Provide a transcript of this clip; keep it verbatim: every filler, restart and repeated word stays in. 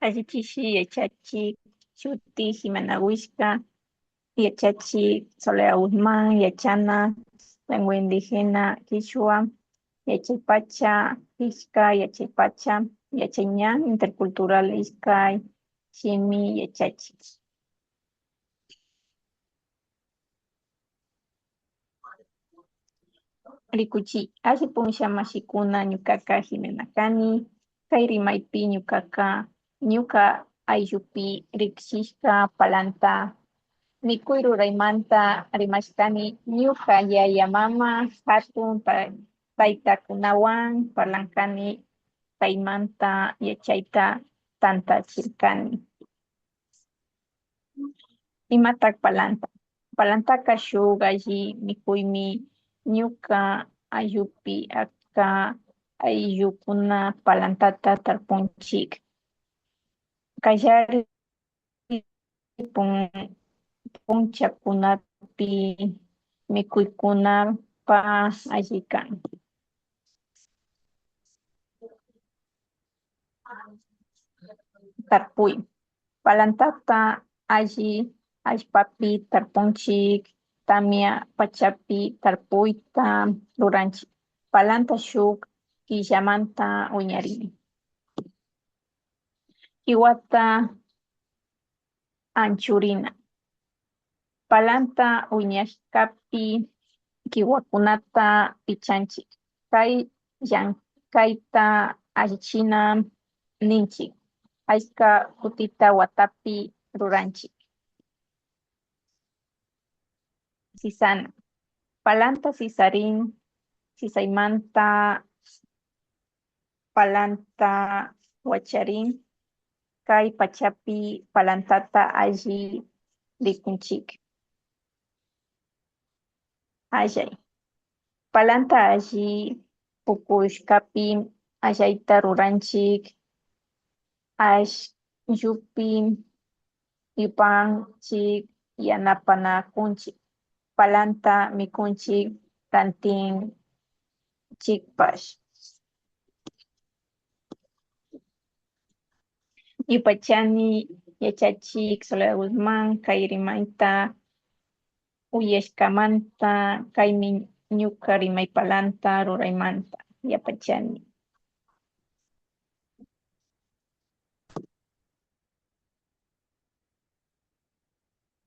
Allichishi, yachachi, shuti, Jimena Huishca, yachachi, Soledad Guzmán, yachana, lengua indígena, quichua, yachaypacha, ishkay, yachaypacha, yachayña, intercultural, ishkay, shimi, yachachi. Rikuchi, alli puncha mashikuna, ñukaca Jimena cani, cay rimaypi ñukaca ñuca ayllupi riqsishca palanta mikuy ruraymanta rimashcani, ñuca yaya mama, jatun ta-, taytacunawan parlancani, paymanta yachayta tantachircani. ¿Imataq palanta? Palantaca shuc alli micuymi, ñuca ayllupi achca ayllucuna palantata tarpunchic. Callari pun-, punchacunapi micuycunapä alli can. Tarpuy. Palantata alli allpapi tarpunchic, tamya pachapi tarpuyta luranchic. Palanta shuc killamanta wiñarini. Kiwata anchurina. Palanta wiñashcapi kiwacunata pichanchic. Kay llankayta allichina ninchic. Achca cutita watapi ruranchic. Sisana. Palanta sisarin, sisaymanta palanta wacharin, kay pachapi palantata alli rikunchic. Allay. Palanta alli pucushcapi allayta ruranchic, ayllupi yupanchic, yanapanakunchic, palanta micunchic, tantinchicpash. Yupachani yachachic Soledad Guzmán, kay rimayta uyashcamanta, kaymi ñuca rimay palanta ruraymanta. Yapachani.